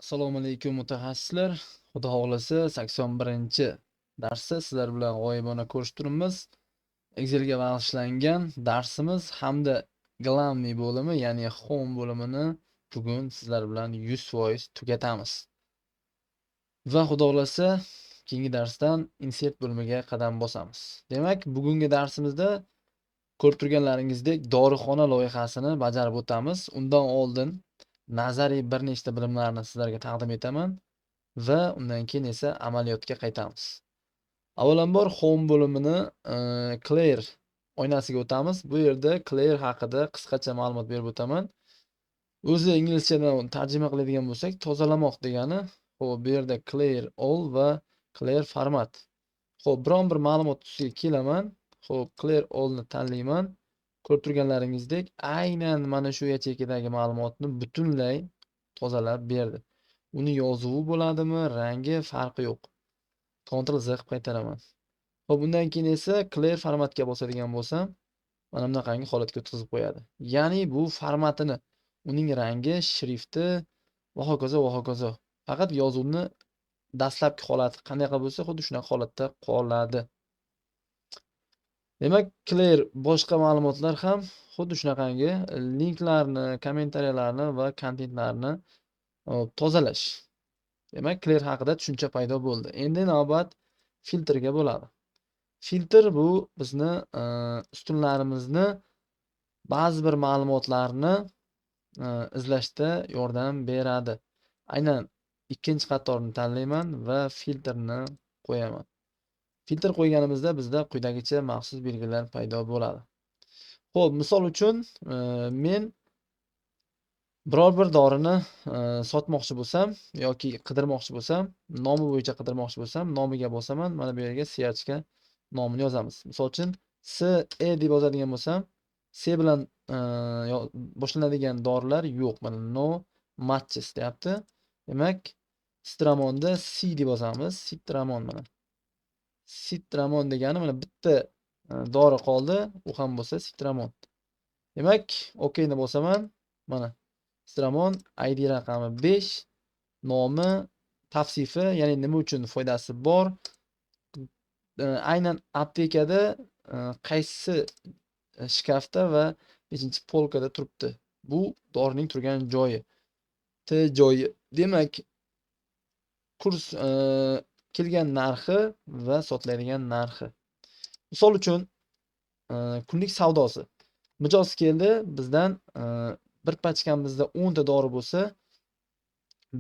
Assalomu alaykum, mutaxassislar. Xudo xohlasa, 81-darsda sizlar bilan g'oyibona ko'rishib turibmiz. Excelga bag'ishlangan darsimiz hamda главный bo'limi, ya'ni home bo'limini bugun sizlar bilan 100% tugatamiz. Va Xudo xohlasa, keyingi darsdan insert bo'limiga qadam bosamiz. Demak, bugungi darsimizda ko'rib turganlaringizdek dorixona loyihasini bajarib o'tamiz. Undan oldin nazariy bir nechta bilimlarni sizlarga taqdim etaman va undan keyin esa amaliyotga qaytamiz. Avvalambor home bo'limini clear oynasiga o'tamiz. Bu yerda clear haqida qisqacha ma'lumot berib o'taman. O'zi inglizchadan tarjima qiladigan bo'lsak, tozalamoq degani. Xo'p, bu yerda clear all va clear format. Xo'p, biron bir ma'lumot ustiga kelaman. Xo'p, clear all ni tanlayman. Ko'rib turganlaringizdek, aynan mana shu yacheykadagi ma'lumotni butunlay tozalab berdi. Uni yozuvi bo'ladimi, rangi, farqi yo'q. Ctrl Z qilib qaytaraman. Xo'p, undan keyin esa clear formatga bosadigan bo'lsam, mana bunaqangi holatga o'tkazib qo'yadi. Ya'ni bu formatini, uning rangi, shrifti va hokazo va hokazo. Faqat yozuvni dastlabki holati qanaqa bo'lsa, xuddi shunaqa holatda qoladi. Demak, clear boshqa ma'lumotlar ham xuddi shunaqangi linklarni, kommentariyalarni va kontentlarni tozalash. Demak, clear haqida tushuncha paydo bo'ldi. Endi navbat filtrga bo'ladi. Filtr bu bizni ustunlarimizni ba'zi bir ma'lumotlarni izlashda yordam beradi. Aynan ikkinchi qatorni tanlayman va filtrni qo'yaman. Filtr qo'yganimizda bizda quyidagicha maxsus belgilar paydo bo'ladi. Xo'p, misol uchun, men biror bir dorini sotmoqchi bo'lsam yoki qidirmoqchi bo'lsam, nomi bo'yicha qidirmoqchi bo'lsam, nomiga bosaman, mana bu yerga searchga nomini yozamiz. Misol uchun, S, E deb yozadigan bo'lsam, S bilan boshlanadigan dorilar yo'q. Mana, no matches deyapti. Demak, Citramonda C deb yozamiz. Citramon mana. Citramon degani mana bitta dori qoldi, u ham bo'lsa Citramon. Demak, OK ni bosaman. Mana, Citramon, ID raqami 5, nomi, tavsifi, ya'ni nima uchun foydasi bor. Aynan aptekada qaysi shkafda va nechinchi polkada turibdi. Bu dorining turgan joyi. T joyi. Demak, kurs kelgan narxi va sotiladigan narxi. Misol uchun, kunlik savdosi. Mijoz keldi, bizdan bir pachkamizda 10 ta dori bo'lsa,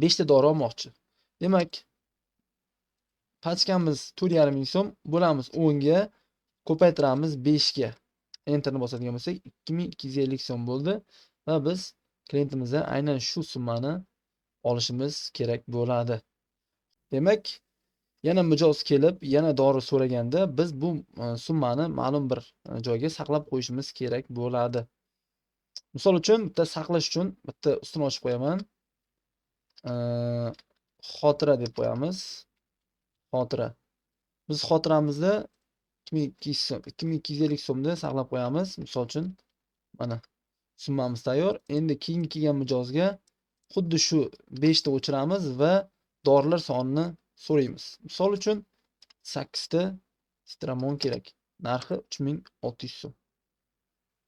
5 ta dori olmoqchi. Demak, pachkamiz 4,5 ming so'm, bo'lamiz 10 ga, ko'paytiramiz 5 ga. Enterni bosadigan bo'lsak, 2250 so'm bo'ldi va biz klientimizdan aynan shu summani olishimiz kerak bo'ladi. Demak, yana mijoz kelib, yana dori so'raganda biz bu summani ma'lum bir joyga saqlab qo'yishimiz kerak bo'ladi. Misol uchun, bitta saqlash uchun bitta ustun ochib qo'yaman. Xotira deb qo'yamiz. Xotira. Biz xotiramizda 2200 so'm, 2250 so'mni saqlab qo'yamiz. Misol uchun, mana, summamiz tayyor. Endi keyingi kelgan mijozga xuddi shu 5 ta o'chiramiz va dorilar sonini so'raymiz. Misol uchun, 8 ta Citramon kerak. Narxi 3600 so'm.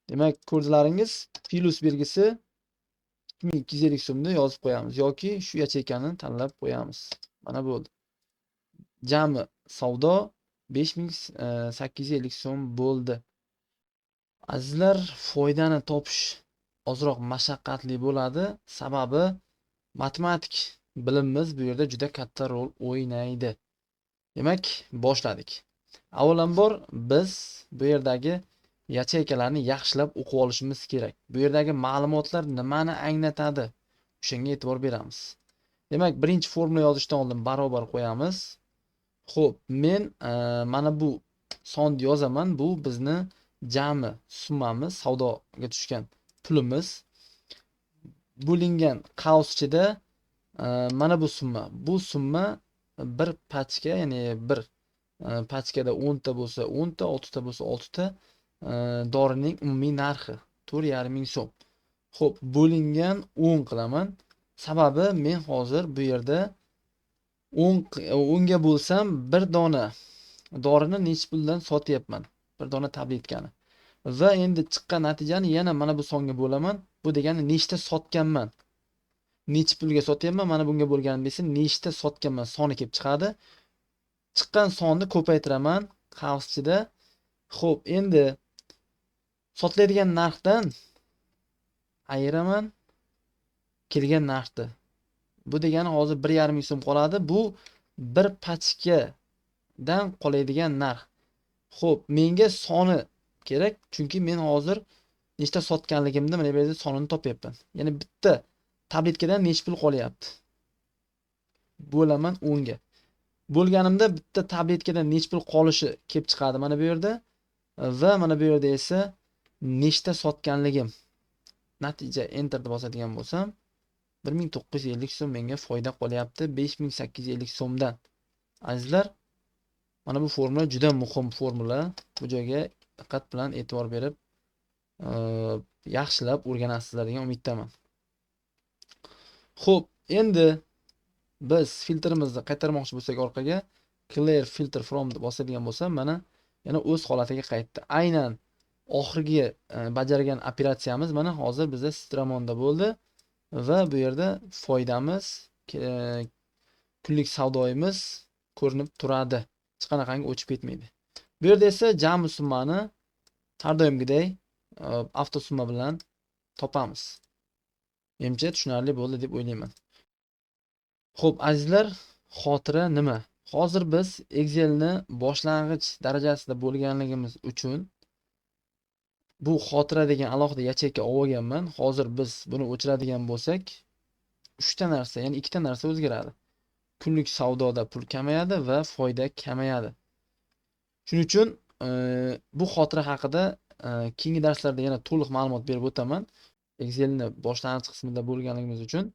Demak, ko'rdilaringiz, plyus belgisi, 2250 so'mni yozib qo'yamiz yoki shu yacheykani tanlab qo'yamiz. Mana, bo'ldi. Jami savdo 5850 so'm bo'ldi. Azizlar, foydani topish ozroq mashaqqatli bo'ladi. Sababi matematik bilimimiz bu yerda juda katta rol o'ynaydi. Demak, boshladik. Avvalambor biz bu yerdagi yacheykalarni yaxshilab o'qib olishimiz kerak. Bu yerdagi ma'lumotlar nimani anglatadi? O'shanga e'tibor beramiz. Demak, birinchi formula yozishdan oldin barobar qo'yamiz. Xo'p, men mana bu sonni yozaman. Bu bizni jami summamiz, savdoga tushgan pulimiz bo'lingan qavs ichida mana bu summa. Bu summa bir pachka, ya'ni bir pachkada 10 ta bo'lsa 10 ta, 6 ta bo'lsa 6 ta dorining umumiy narxi 4,5 ming so'm. Xo'p, bo'lingan 10 qilaman. Sababi men hozir bu yerda 10 ga bo'lsam bir dona dorini necha puldan sotyapman? Bir dona tabletkani. Va endi chiqqan natijani yana mana bu songa bo'laman. Bu degani nechta sotganman? Necha pulga sotyapman? Mana bunga bo'lganimda esa nechta sotganman soni kelib chiqadi. Chiqqan sonni ko'paytiraman qavs ichida. Xo'p, endi sotiladigan narxdan ayiraman kelgan narxni. Bu degani hozir 1,5 ming so'm qoladi. Bu bir pachkadan qoladigan narx. Xo'p, menga soni kerak, chunki men hozir nechta sotganligimni mana bu yerda sonini topyapman. Ya'ni bitta tabletkadan necha pul qolyapti? Bo'laman 10 ga. Bo'lganimda bitta tabletkadan necha pul qolishi kelib chiqadi mana bu yerda va mana bu yerda esa nechta sotganligim. Natija enter deb bosadigan bo'lsam 1950 so'm menga foyda qolyapti 5850 so'mdan. Azizlar, mana bu formula juda muhim formula. Bu joyga diqqat bilan e'tibor berib, yaxshilab o'rganasizlar degan umiddaman. Xo'p, endi biz filtrimizni qaytarmoqchi bo'lsak orqaga clear filter from deb bosadigan bo'lsam, mana yana o'z holatiga qaytdi. Aynan oxirgi bajargan operatsiyamiz mana hozir bizda Citramonda bo'ldi va bu yerda foydamiz, kunlik savdoyimiz ko'rinib turadi. Hech qanaqangi o'chib ketmaydi. Bu yerda esa jami summani har doimgidek avtosumma bilan topamiz. Menimcha tushunarli bo'ldi deb o'ylayman. Xo'p, azizlar, xotira nima? Hozir biz Excelni boshlang'ich darajasida bo'lganligimiz uchun bu xotira degan alohida yacheyka olganman. Hozir biz buni o'chiradigan bo'lsak, 3 ta narsa, ya'ni 2 ta narsa o'zgaradi. Kunlik savdoda pul kamayadi va foyda kamayadi. Shuning uchun bu xotira haqida keyingi darslarda yana to'liq ma'lumot berib o'taman. Excelni boshlang'ich qismida bo'lganligimiz uchun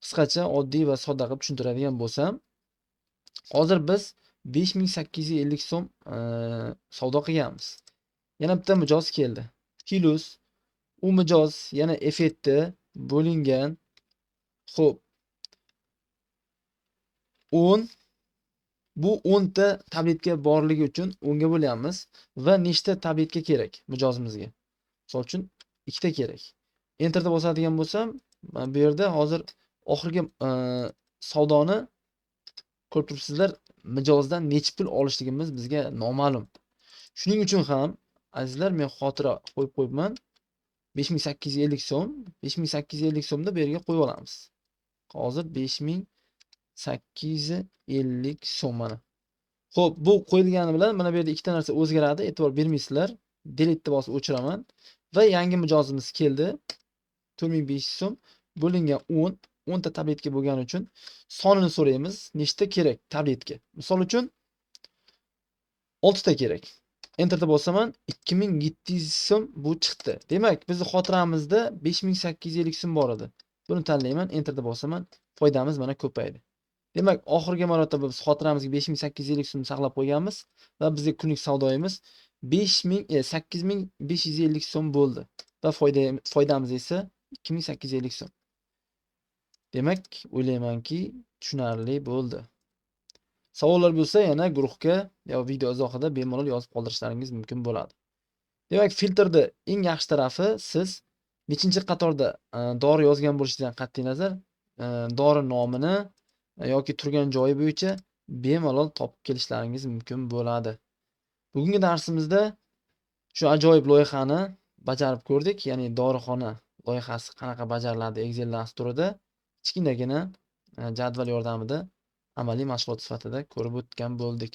qisqacha, oddiy va sodda qilib tushuntiradigan bo'lsam, hozir biz 5850 so'm savdo qilganmiz. Yana bitta mijoz keldi. Plus u mijoz yana effekti bo'lingan. Xo'p. 10 bu 10 ta tabletka borligi uchun 10 ga bo'lyapmiz va nechta tabletka kerak mijozimizga? Misol uchun 2 ta kerak. Enterda bosadigan bo'lsam, mana bu yerda hozir oxirgi savdoni ko'rib turibsizlar, mijozdan necha pul olishligimiz bizga noma'lum. Shuning uchun ham azizlar, men xotira qo'yib qo'yibman. 5850 so'm, 5850 so'mni bu yerga qo'yib olamiz. Hozir 5850 so'm mana. Xo'p, bu qo'yilgani bilan mana bu yerda ikkita narsa o'zgaradi, e'tibor bermaysizlar. Delete bosib o'chiraman va yangi mijozimiz keldi. 4500 so'm bo'lingan 10, 10 ta tabletka bo'lgani uchun sonini so'raymiz. Nechta kerak tabletka? Misol uchun 6 ta kerak. Enterda bosaman, 2700 so'm bu chiqdi. Demak, bizning xotiramizda 5850 so'm bor edi. Buni tanlayman, enterda bosaman, foydamiz mana ko'paydi. Demak, oxirgi marotaba biz xotiramizga 5850 so'm saqlab qo'yganmiz va bizga kunlik savdoyimiz 8550 so'm bo'ldi va foydamiz esa 2850 so'm. Demak, o'ylaymanki, tushunarli bo'ldi. Savollar bo'lsa yana guruhga yo video izohida bemalol yozib qoldirishlaringiz mumkin bo'ladi. Demak, filtrda eng yaxshi tarafi siz nechinchi qatorda dori yozgan bo'lishingizdan qat'iy nazar, dori nomini yoki turgan joyi bo'yicha bemalol topib kelishlaringiz mumkin bo'ladi. Bugungi darsimizda shu ajoyib loyihani bajarib ko'rdik, ya'ni dorixona loyihasi qanaqa bajariladi Excel dasturida kichkinagina jadval yordamida amaliy mashg'ulot sifatida ko'rib o'tgan bo'ldik.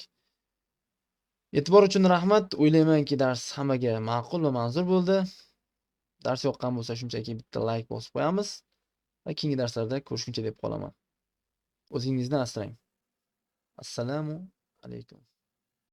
E'tibor uchun rahmat. O'ylaymanki, dars hammaga ma'qul va manzur bo'ldi. Dars yoqqan bo'lsa shunchaki bitta like bosib qo'yamiz va keyingi darslarda ko'rishguncha deb qolaman. O'zingizni asrang. Assalomu alaykum.